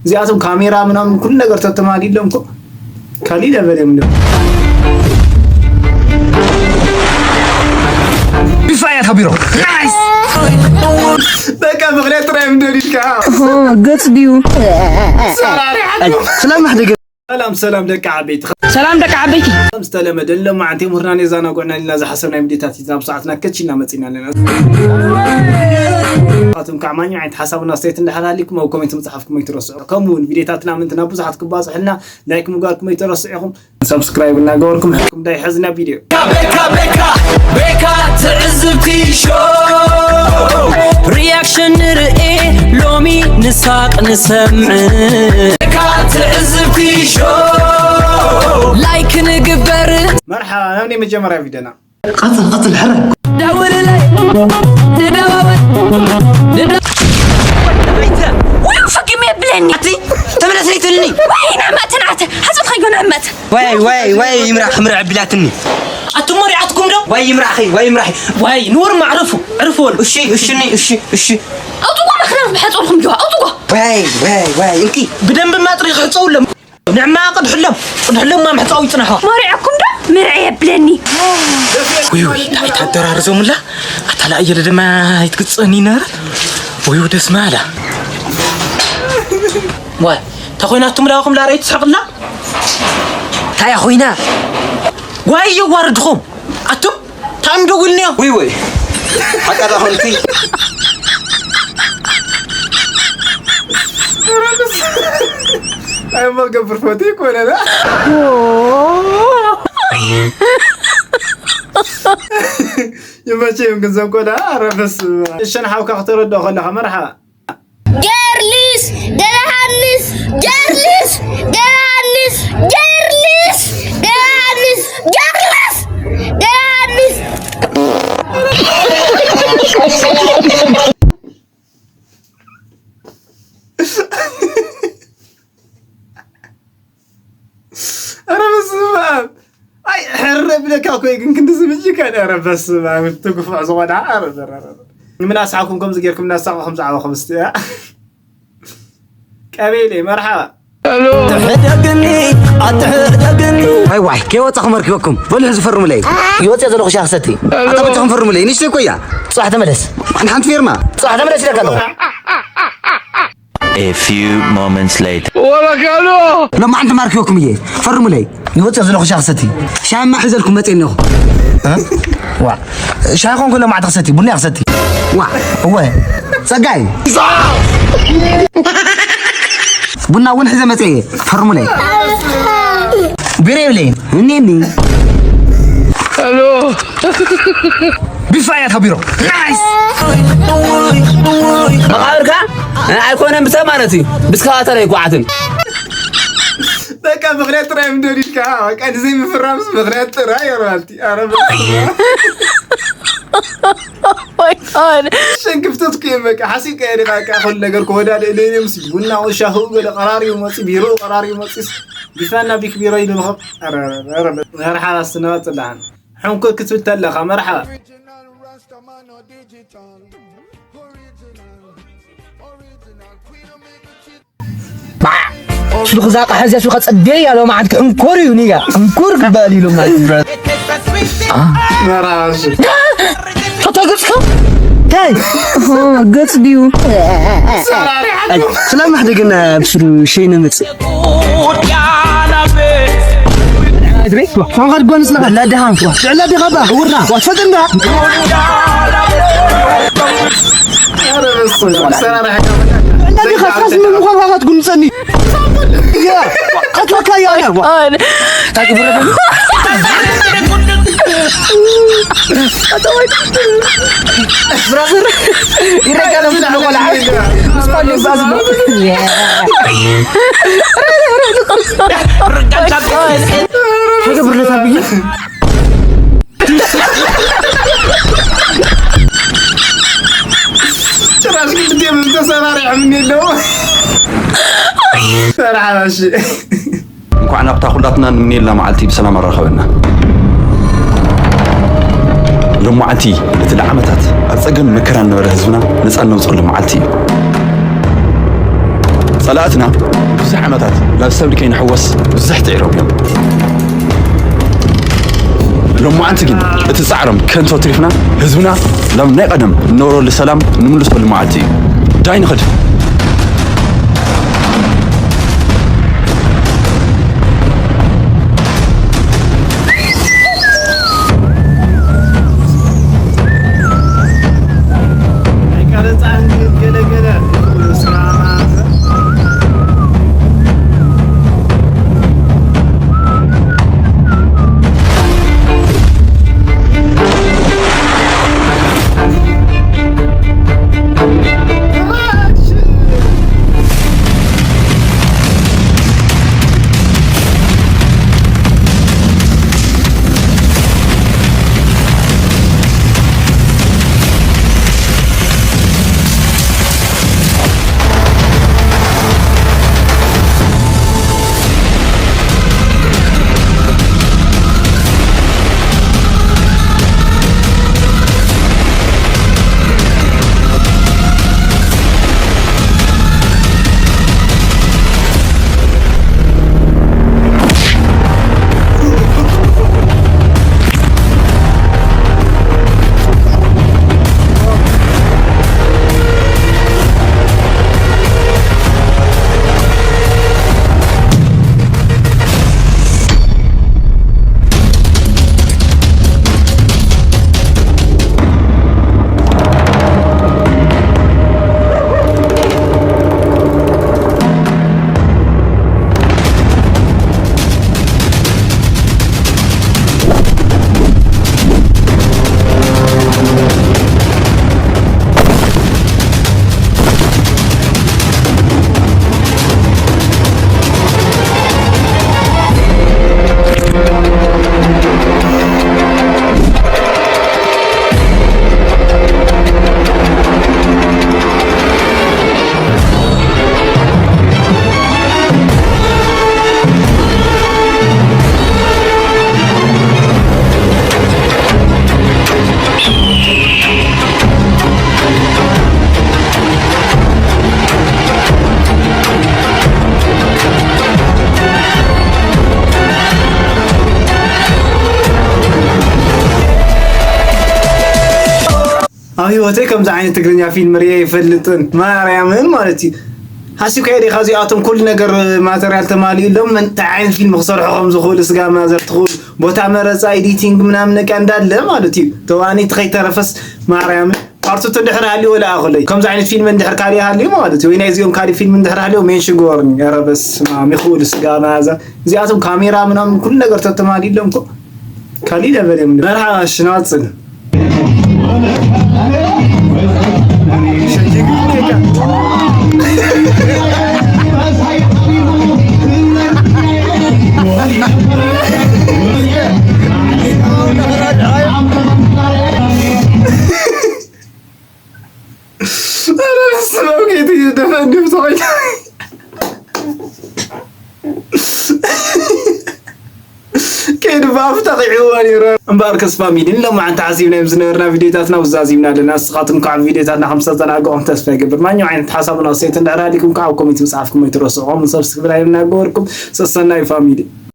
እዚኣቶም ካሜራ ምናምን ኩሉ ነገር ተተማዲሎም እኮ ካሊእ ለቨል እዮም። እንዲያው ቢፋ እያ ተቢሮ። በቃ ምኽንያት ጥራይ ምንድን ኢልካ ገጽ ድዩ? ሰራሪ ሓንቲ ስለማሕ ደገ ሰላም ሰላም ደቂ ዓበይቲ ሰላም ደቂ ዓበይቲ ከም ዝተለመደ ሎማዓንቲ ምሁርና ነዛናጉዕና ልና ዝሓሰብና ምድታት ሒዝና ብሰዓትና ከች ኢና መፂና ኣለና። ኣቱም ከዓ ማንኛውም ዓይነት ሓሳብና ኣስተያየት እንዳሓላሊኩም ኣብ ኮሜንት ምፅሓፍኩም ኣይትረስዑ። ከምኡ እውን ቪዲዮታትና ምንትና ብዙሓት ክባፅሕልና ላይክ ምግባርኩም ኣይትረስዑ ኢኹም። ሰብስክራይብ እናገበርኩም ሕኩም እንዳይ ሐዝና ቪዲዮ ቤካ ቤካ ቤካ ትዕዝብቲ ሾው ሪያክሽን ንርኢ ሎሚ ንሳቅ ንሰምዕ ቤካ ትዕዝብቲ ሾው ላይክ ንግበር መርሓባ ናብ ናይ መጀመርያ ቪዲዮና ቀጽል ቀጽል ሕረ ደውልለይ ንደዋወል ንደ ወይ ፈጊም የብለኒ ኣቲ ተመለስኒ ትልኒ ወይ ናመት ናተ ሓዝብካዮ ናመት ወይ ወይ ወይ ይምራሕ ምርዕ ቢላትኒ ኣቱሞ ሪኣትኩም ዶ ወይ ይምራኺ ወይ ይምራኺ ወይ ንወርማ ዕረፉ ዕረፉ በሉ እሺ እሽኒ እሺ እሺ ኣውጥዎ መክዳን ብሕፀልኩም ዲዋ ኣውጥዎ ወይ ወይ ወይ እንኪ ብደንብ ማጥሪ ክሕፀውሎም ንዕማ ቅድሕሎም ቅድሕሎም ማ ምሕፃው ይፅናሖ ማሪዐኩም ዶ ምርዐ የብለኒ ውይ ውይ እንታይ ታደራርዞምላ ኣታ ላእየለ ድማ ኣይትግፅእኒ ነረ ውይ ደስ ማላ ዋይ ተኾይናቱም ላኹም ላረይ ትስሕቕላ ታያ ኮይና ዋይ የዋርድኹም ኣቱም ታም ደውልንዮ ውይ ወይ ሓቃ ዳ ኾንኪ ኣይሞ ገብር ፎቶ ይኮነና ይመቸዮም ግን ዘንቆዳ ረፈስ እሸን ሓውካ ክተረድኦ ከለኻ መርሓ ገርልስ ገርሃንስ ገርልስ ገርሃንስ ገርልስ ገርሃንስ ገርልስ ገርሃንስ ኧረ በስመ ኣብ ኣይ ሕረ ብለካ ኮይ ግን ክንዲ ዝብጂ ከን ኧረ በስመ ኣብ ትጉፍዕ ዝኾነ ኧረ ኧረ ኧረ ኧረ ንምናስሓኩም ከምዚ ጌርኩም እናሳቕኹም ዝዓበኹም እስቲ ቀቤለይ መርሓባ ትሕደግኒ ኣትሕደግኒ ዋይ ዋይ ከይወፃኹም ኣርኪበኩም በሉ ሕዚ ፈርሙለይ ይወፅእ ዘለኹ ሻ ክሰቲ ኣታ በጃኹም ፈርሙለይ ንሽተይ ኮያ ፅባሕ ተመለስ ንሓንቲ ፌርማ ፅባሕ ተመለስ ኢለካ ኣለኹ A few moments later. ሎማዓንቲ ማርኪበኩም እየ ፈርሙለይ ይወፅእ ዘለኹ ሻ ክሰቲ ሻማ ሒዘልኩም መፅእ እኒኹ ዋ ሻይ ኾንኩ ሎማዓንቲ ክሰቲ ቡና ክሰቲ ዋ እወ ጸጋይ ቡና እውን ሒዘ መፀ እየ ፈርሙለይ ቢሮ የብለይን እኒኒ ቢፋ እያ ተቢሮ መቃብርካ ኣይኮነን ብሰብ ማለት እዩ ብስካዋተር ኣይኳዓትን በቃ ምክንያት ጥራይ ምደዲድካ በቃ ንዘይ ምፍራምስ ምክንያት ጥራይ ይረባልቲ ኣረ my god ሸንክፍተት ኩ በቃ ሓሲብካ እየ ዲኻ በቃ ኩሉ ነገር ክወዳደ ኢለ ምስ ቡና ወሻኽኡ ገለ ቀራሪቡ መፂ ቢሮ ቀራሪቡ መፂስ ቢፋና ቢክ ቢሮ ኢሉ ምኸብ ኣረ ኣረ መርሓባ ስነዋ ፅላሓን ሕንኩር ክትብል ተለኻ መርሓባ ሽሉ ክዛቃ ሕዚ ሽሉ ከጸደይ ያለው ማለት ሕንኮር እዩ ኒጋ ሕንኮር ክበል ይሉ ማለት መራሽ ተተግጽከ ታይ ገጽ ድዩ ስለማሕደ ግን ብስሩ ሸይ ንምጽእ ፋንኻ ድጓ ንስለኻ ላድኻ ላድኻ ባ ውራ ዋትፈጥንዳ ሰራራሕ ላድኻ ካስ ምዃን ዋጋት ጉንጸኒ ከትወካ እያ ብራዘር ይረጋለም ስለ ቆልዓ ምስ ኳሉ ይባዝሎ ተገብርለታ ብይ ጭራሽ ክልቲኦም ተሰራሪዖም እኒአለዉ ሰራሓ እሺ እንኳዕ ናብታ ኩላትና ንምንየላ መዓልቲ ብሰላም ኣራኸበና። ሎም መዓልቲ እቲ ለዓመታት ኣብ ጸገም መከራን ነበረ ህዝብና ነጻ ነውጸሉ መዓልቲ እዩ። ጸላእትና ብዙሕ ዓመታት ናብ ሰብሪ ከይንሕወስ ብዙሕ ጽዒሮም እዮም። ሎማዓንቲ ግን እቲ ጻዕሮም ከንቶ ትሪፍና ህዝብና ናብ ናይ ቀደም እንነብረሉ ሰላም ንምልሰሉ መዓልቲ እዩ። ዳይ ንኸድ። ኣብ ህይወተይ ከምዚ ዓይነት ትግርኛ ፊልም ርእየ ኣይፈልጥን፣ ማርያምን ማለት እዩ። ሓሲብካዮ ዲኻ እዚኣቶም ኩሉ ነገር ማተርያል ተማሊኡሎም እንታይ ዓይነት ፊልም ክሰርሑ ከም ዝኽእሉ፣ ስጋ ማዘር ትኽእሉ፣ ቦታ መረፃ፣ ኤዲቲንግ ምናምን ነቃ እንዳለ ማለት እዩ። ተዋኒት ከይተረፈስ ማርያምን ፓርቱት እንድሕር ሃልዩ ወላ ኣኹለይ ከምዚ ዓይነት ፊልም እንድሕር ካሊእ ሃልዩ ማለት እዩ፣ ወይ ናይ እዚኦም ካሊእ ፊልም እንድሕር ሃልዩ ሜንሽን ግበሩኒ። ኧረ በስመ ኣብ ይኽእሉ ስጋ መያዛ እዚኣቶም ካሜራ ምናምን ኩሉ ነገር ተተማሊሎም እኮ ካሊእ ለቨል እዮም። መርሓባ እሺ ንቐጽል። ኧረ በስመ ኣብ ጌትዬ ደፈ እንዲሁ ተኾይታ። ከይዱ ብኣፍ ጠቒዕዋ ነይሩ። እምበኣርከስ ፋሚሊ ንሎማዓንቲ ሓሲብናዮም ዝነበርና ቪድዮታትና ውዛዝ ይብና ኣለና። ንስኻትኩም ከዓ ቪድዮታትና ከም ዝተዘናገዕኩም ተስፋ ይገብር። ማንኛው ዓይነት ሓሳብን ኣስተያየትን እንድሕር ሃልይኩም ከዓ ኣብ ኮሜንት ምፅሓፍኩም ኣይትረስዑ። ከምኡ ሰብስክራይብ እናገበርኩም ሰሰናዩ ፋሚሊ።